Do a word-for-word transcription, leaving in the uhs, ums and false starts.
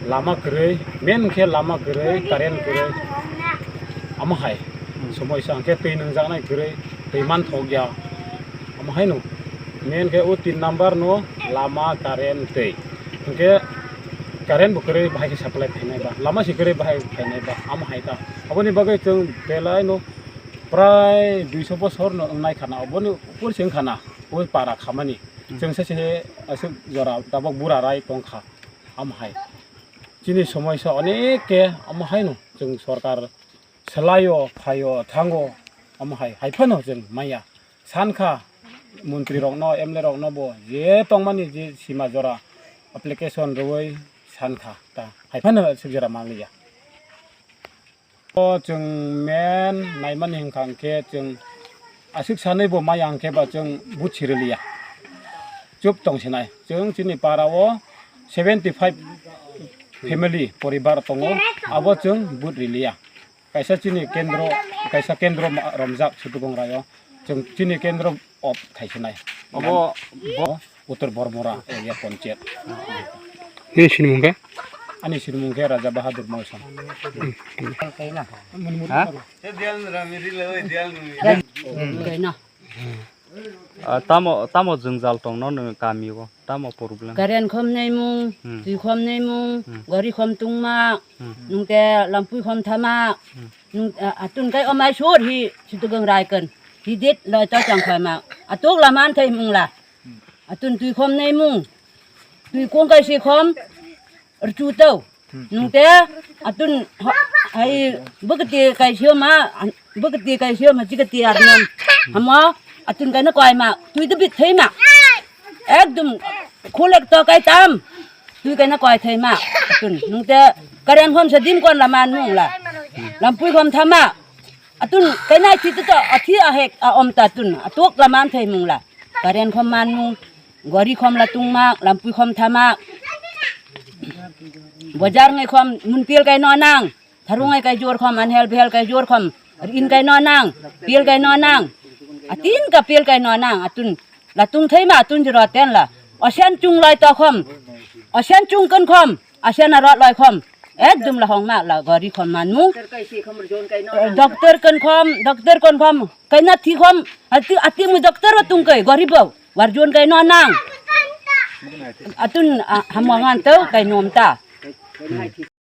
Lama kwrwi, main khe lama kwrwi, current kwrwi. Amo hai. Hmm. Somoi sa hwnkhe twi nungjaknai kwrwi, twi manthok ya. Amo haino. Main khe o tin number no lama, current, twi. Hwnkhe current bo kwrwi bahai khe supply phainai ba, lama se kwrwi bahai phainai ba, amo hai ta. Aboni bagwi chwng belai no prai duiso bosor no wngnai khana, oboni upor se wngkha na, o para khamani. Hmm. Chwng se se aswk jora tabok bura rai tongkha, amo hai. Chini somoi sa onek khe amo haino chwng sorkar swlaio, phaio, thango, amo hai, hai phano chwng maya. Sankha montri rokno, M L A rokno bo je tongmani je sima jora application rwui sankha ta, hai phano aswk jora manliya. O chwng main naimani hwnkha hwnkhe chwng aswk sanwi bo maya hwnkhe ba chwng but siriliya. Chup tongsinai. Chwng chini para o seventy five family, poribar tongo, abo chwng but riliya. Kaisa chini kendro, kaisa kendro ma-, romjak Sutugongraio. Chwng chini kendro off khaisinai. Obo, bo? Uttor Bormora area panchayat. Nini sinimung khe? Ani sinimung khe Raja Bahadur Mawsam. Ha? Kaina. Ah, tamo, tamo jwngjal tongno nwng kami o? Tamo problem? Current khom naimung, hmm, twi khom naimung, hmm, gori khom tungma, hmm, nungte lampui khom thama, hmm, nung, ah, atun kai omai sur hi Sutugong rai kan. Hi dit loi to chang khoi ma. Atuk laman thai mungla. Atun twi khom naimung. Twi kong kai si khom rchu tau. Nungte atun ho-, hai bwkti kaisio ma, bwkti kaisio ma chikati arnam. Hamo atun kaina koi ma, twi tu bit thai ma. Ekdum khulek to kai tam. Twi kaina koi thai ma. Atun nungte karen khom sa dim kon la man mung la. Lampui khom thama. Atun kaina thi tu to, athi ahek a om ta tun. Atuk la man thai mung la. Karen khom man mung. Gori khom la tungma, lampui khom thama. Bojar ngai khom mun pil kai no nang. Tharung ngai kai jor khom, anhel behel kai jor khom. Rin kai no nang, pil kai no nang. Atin ka pil kai no nang, atun. La tung thai ma, atun jero ten la. Osen chung lai to khom. Osen chung kan khom. Osen a rot lai khom. Ekdum la hong ma, la gori khom man mung. Doctor kan khom, doctor kan khom. Kaina thi khom. Ati, ati mu doctor wa tung kai, gori bo. Warjon kai no nang. Atun, ah, hamo ngan tau kai nom ta.